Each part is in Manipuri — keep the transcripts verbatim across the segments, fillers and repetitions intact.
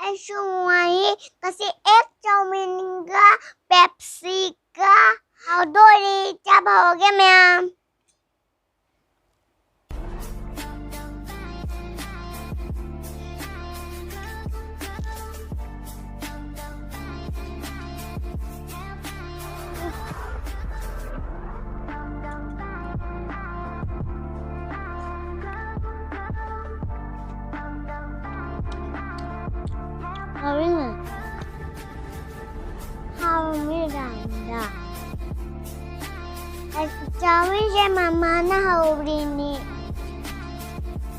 ꯑꯩꯁꯨ ꯅꯨꯡꯉꯥꯏꯌꯦ꯫ ꯉꯁꯤ ꯑꯦꯛ ꯆꯧꯃꯤꯟꯒ ꯄꯦꯞꯁꯤꯒ ꯍꯥꯎꯗꯣꯔꯤ꯫ ꯆꯥꯕ ꯍꯧꯔꯒꯦ ꯃꯌꯥꯝ꯫ ꯍꯥꯎꯋꯤꯅꯦ꯫ ꯍꯥꯎꯔꯝꯃꯤ ꯌꯥꯝꯅ꯫ ꯑꯁ, ꯆꯥꯎꯋꯤꯁꯦ ꯃꯃꯥꯅ ꯍꯧꯔꯤꯅꯤ꯫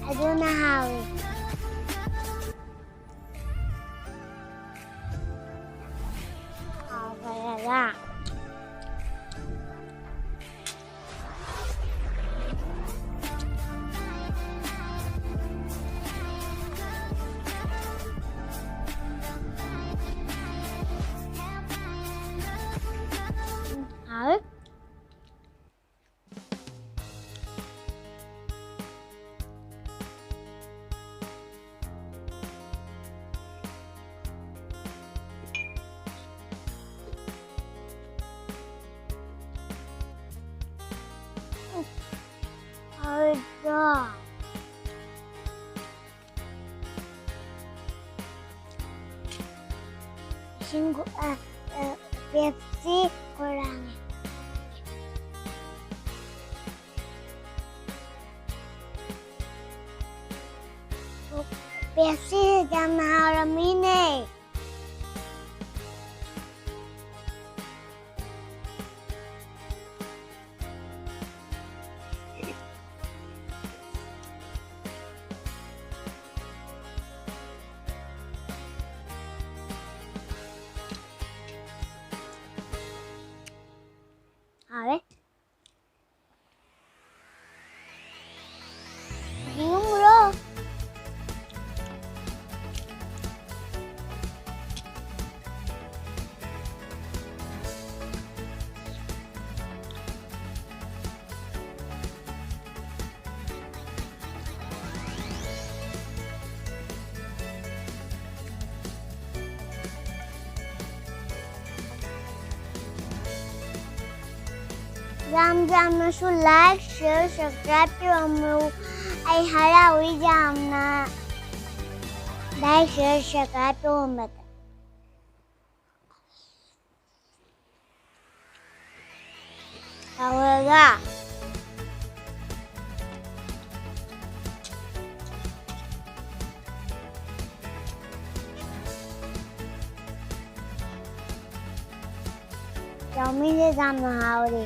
ꯑꯗꯨꯅ ꯍꯥꯎꯋꯤ꯫ ꯍꯥꯎꯈ꯭ꯔꯦꯗ꯫ ꯍꯥꯎꯋꯤ꯫ ꯍꯥꯎꯋꯤꯗ꯫ ꯏꯁꯤꯡ ꯈꯨ-, ꯑ, ꯑ, ꯄꯦꯞꯁꯤ ꯈꯨꯔꯥꯡꯉꯦ꯫ ꯄꯦꯞꯁꯤ ꯌꯥꯝꯅ ꯍꯥꯎꯔꯝꯃꯤꯅꯦ꯫ ꯍꯥꯎꯋꯦ꯫ ꯌꯦꯡꯉꯝꯃꯨꯔꯣ꯫ ꯌꯥꯝ ꯌꯥꯝꯅꯁꯨ like, share, subscribe ꯇꯧꯔꯝꯃꯨ꯫ ꯑꯩ ꯍꯔꯥꯎꯏ ꯌꯥꯝꯅ like, share, subscribe ꯇꯧꯔꯝꯕꯗ꯫ ꯍꯥꯎꯔꯕ? ꯆꯥꯎꯃꯤꯟꯁꯦ ꯌꯥꯝꯅ ꯍꯥꯎꯔꯦ꯫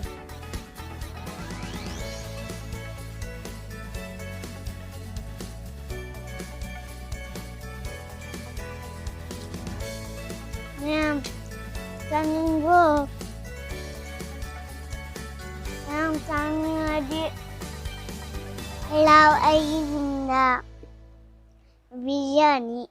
ꯃꯌꯥꯝ ꯆꯥꯅꯤꯡꯕ꯭ꯔꯣ? ꯃꯌꯥꯝ ꯆꯥꯅꯤꯡꯉꯗꯤ ꯂꯥꯎ, ꯑꯩꯒꯤ ꯌꯨꯝꯗ ꯄꯤꯖꯅꯤ꯫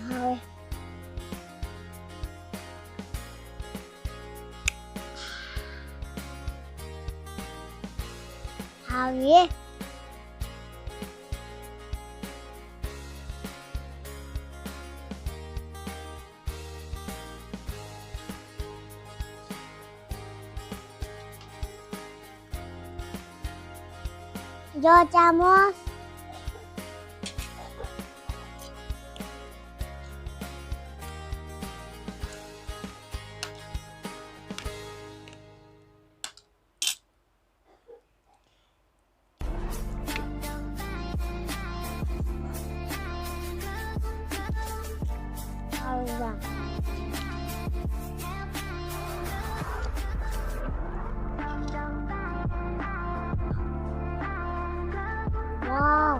ꯍꯥꯎꯋꯦ꯫ ꯍꯥꯎꯋꯦ꯫ Yo llamo. Wow.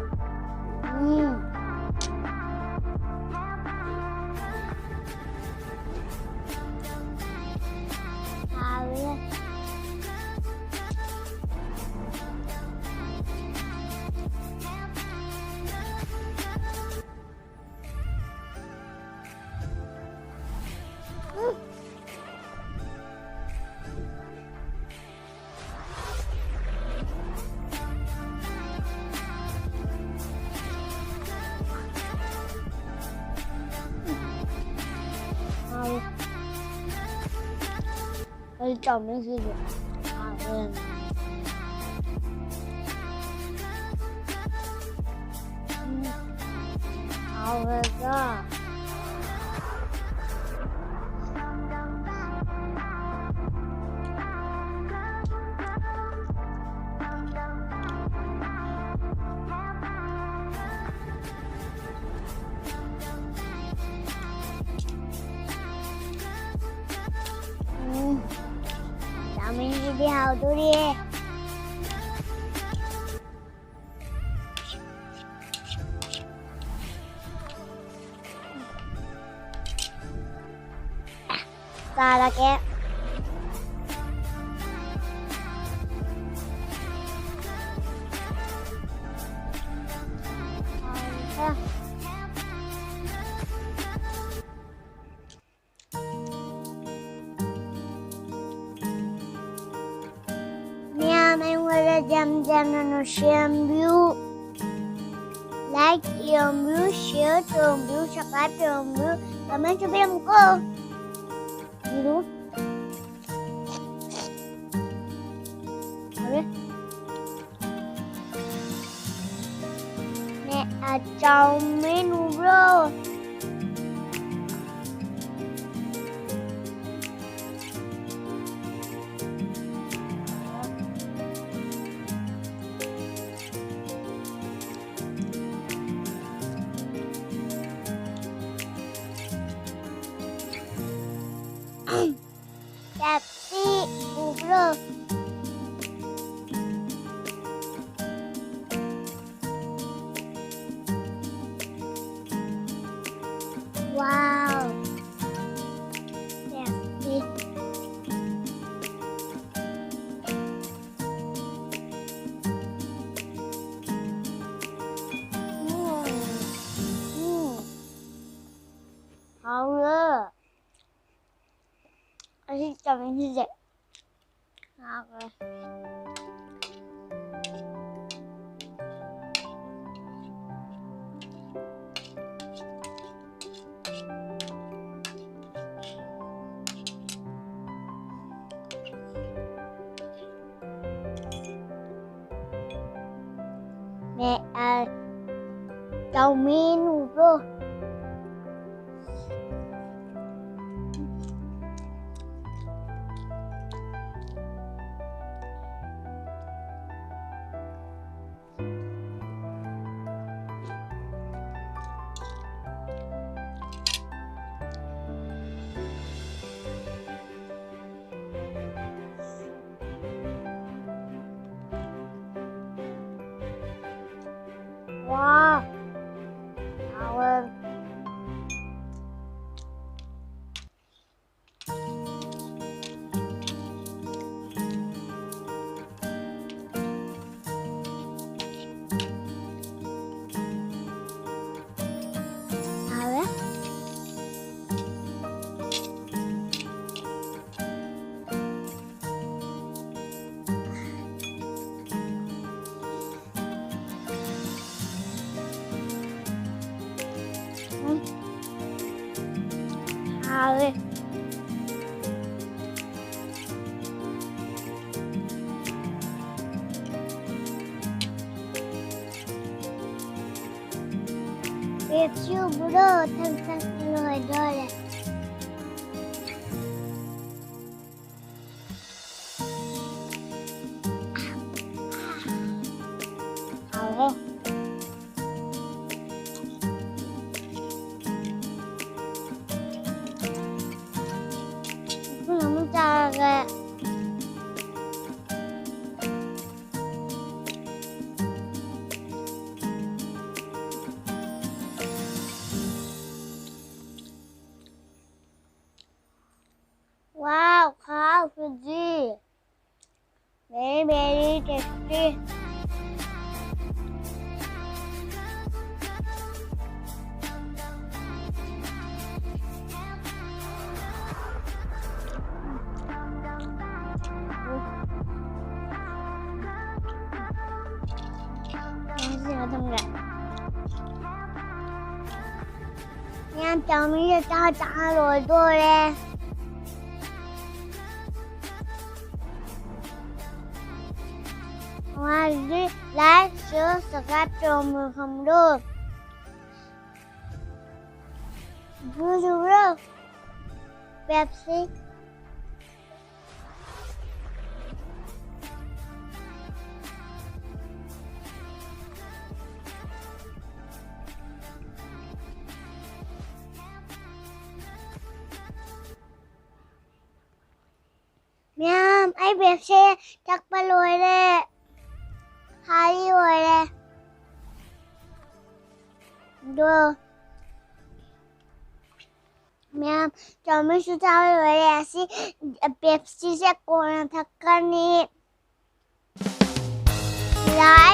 ꯎꯝ꯫ ꯍꯥꯎꯋꯦ꯫ ꯑꯩ ꯆꯥꯎꯅ ꯁꯤꯁꯦ꯫ ꯎꯝ꯫ ꯍꯥꯎꯔꯗ꯭ꯔꯥ? ꯎꯝ, ꯆꯥꯎꯃꯤꯟꯁꯤꯗꯤ ꯍꯥꯎꯗꯣꯔꯤꯍꯦ꯫ ꯆꯥꯔꯒꯦ꯫ ꯃꯌꯥꯝ ꯑꯩꯉꯣꯟꯗ ꯌꯥꯝ ꯌꯥꯝꯅ ꯅꯨꯡꯁꯤꯔꯝꯕꯤꯌꯨ꯫ Like ꯇꯧꯔꯝꯕꯤꯌꯨ, share ꯇꯧꯔꯝꯕꯤꯌꯨ, subscribe ꯇꯧꯔꯝꯕꯤꯌꯨ, comment ꯁꯨ ꯄꯤꯔꯝꯃꯨꯀꯣ꯫ ꯌꯦꯔꯨꯝ꯫ ꯍꯥꯎꯔꯦ꯫ ꯅꯦ, ꯑ, ꯆꯥꯎꯃꯦꯟ ꯎꯕ꯭ꯔꯣ? ꯄꯦꯞꯁꯤ ꯎꯕ꯭ꯔꯣ? Wow! ꯄꯦꯞꯁꯤ꯫ ꯎꯝ, ꯎꯝ꯫ ꯍꯥꯎꯋꯦ꯫ ꯑꯁꯤ ꯆꯥꯎꯃꯦꯟꯁꯤꯁꯦ꯫ ꯍꯥꯎꯋꯦ꯫ ꯆꯥꯎꯃꯦꯟ ꯎꯕ꯭ꯔꯣ? Wow! Hào hơn. Hào đấy. Hào đi. Review bro, thân thân người đôi lệ. Hào hê. Không nắm cha kìa. Wow, khá fizzy. Very, very tasty. Yan, chào mình cho cháu trả lời tôi đây. Ngoài đi, like, share, subscribe cho mình không được. Blue, blue. Pepsi. ꯃꯌꯥꯝ, ꯑꯩ ꯕꯦꯞꯁꯦ ꯊꯛꯄ ꯂꯣꯏꯔꯦ꯫ ꯍꯥꯏ ꯑꯣꯏꯔꯦ꯫ ꯑꯗꯣ, ꯃꯌꯥꯝ, ꯆꯥꯎꯃꯤꯁꯨ ꯆꯥꯕ ꯂꯣꯏꯔꯦ꯫ ꯑꯁꯤ ꯄꯦꯞꯁꯤꯁꯦ ꯀꯣꯟꯅ ꯊꯛꯀꯅꯤ꯫ ꯂꯥꯏ